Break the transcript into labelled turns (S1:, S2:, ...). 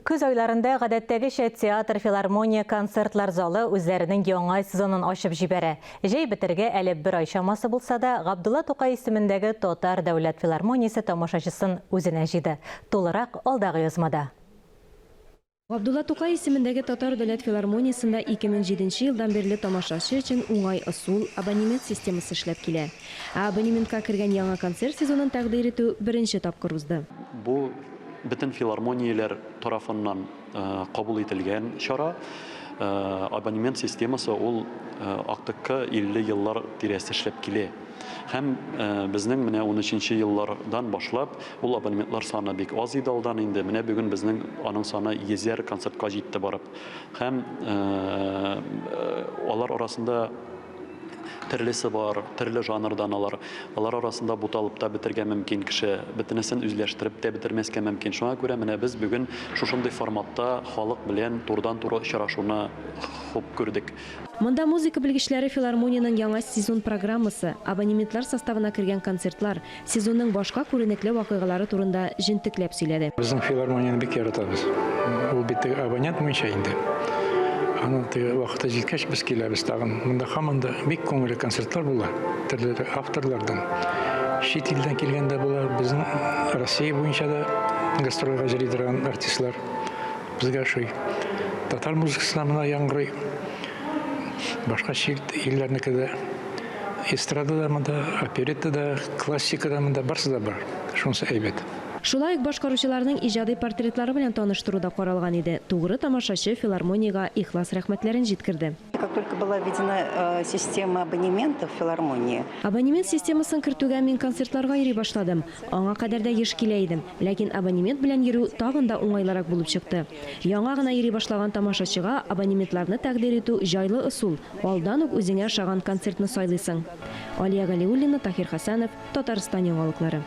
S1: Көз айларында гадәттәгечә театр, филармония, концертлар залы үзләренең яңа сезонын ачып җибәрә. Җәй бетергә әле бер ай чамасы булса да, Габдулла Тукай исемендәге Татар дәүләт филармониясе тамашачысын үзенә җыйды. Тулырак алдагы язмада.
S2: Габдулла Тукай исемендәге Татар дәүләт филармониясендә 2007 нче елдан бирле тамашачы өчен уңай ысул, абонемент системасы эшләп килә. Ә абонементка кергән яңа концерт сезонын тәкъдир итү беренче тапкыр узды.
S3: Бу бөтен филармонияләр тарафыннан кабул ителгән чара. Абонемент системасы ул актыккы 50 еллар тирәсе эшләп килә. Һәм безнең менә унөченче еллардан башлап ул абонементлар саны бик аз иде алдан инде. Менә бүген безнең аның саны йөзәр концертка җитте барып. Һәм алар арасында Төрлесе бар, төрле жанрдан алар. Алар арасында буталып та бетергә мөмкин кеше, бөтенесен үзләштереп тә бетермәскә мөмкин. Шуңа күрә менә без бүген шушындый форматта халык белән турыдан-туры очрашуны хуп күрдек.
S2: Монда музыка белгечләре филармониянең яңа сезон программасы, абонементлар составына кергән концертлар, Сезонның башка күренекле вакыйгалары турында җентекләп сөйләде.
S4: Безнең филармонияне бик яратабыз. Ул бит теге абонент буенча инде. Аның теге вакыты җиткәч, без киләбез тагын. Монда һаман да бик күңелле концертлар була, төрле авторлардан. Чит илдән килгән дә була, безнең Россия буенча да гастрольгә йөри торган артистлар безгә ошый. Татар музыкасы да монда яңгырый. Башка чит илләрнеке дә. Эстрада да монда, оперетта да, классика да монда, барсы да бар. Шунысы әйбәт.
S2: Шулай ук башкаручыларның иҗади портретлары белән таныштыру да каралган иде. Тугры тамашачы филармониягә ихлас рәхмәтләрен җиткерде.
S5: Как только была введена система абонементов в филармонии.
S2: Абонемент системасын кертүгә мин концертларга йөри башладым. Аңа кадәр дә еш килә идем. Ләкин абонемент белән йөрү тагын да уңайлырак булып чыкты. Яңа гына йөри башлаган тамашачыга абонементларны тәкъдир итү җайлы ысул. Алдан ук үзеңә ошаган концертны сайлыйсың. Алия Галиуллина, Таһир Хәсәнов, Татарстан яңалыклары.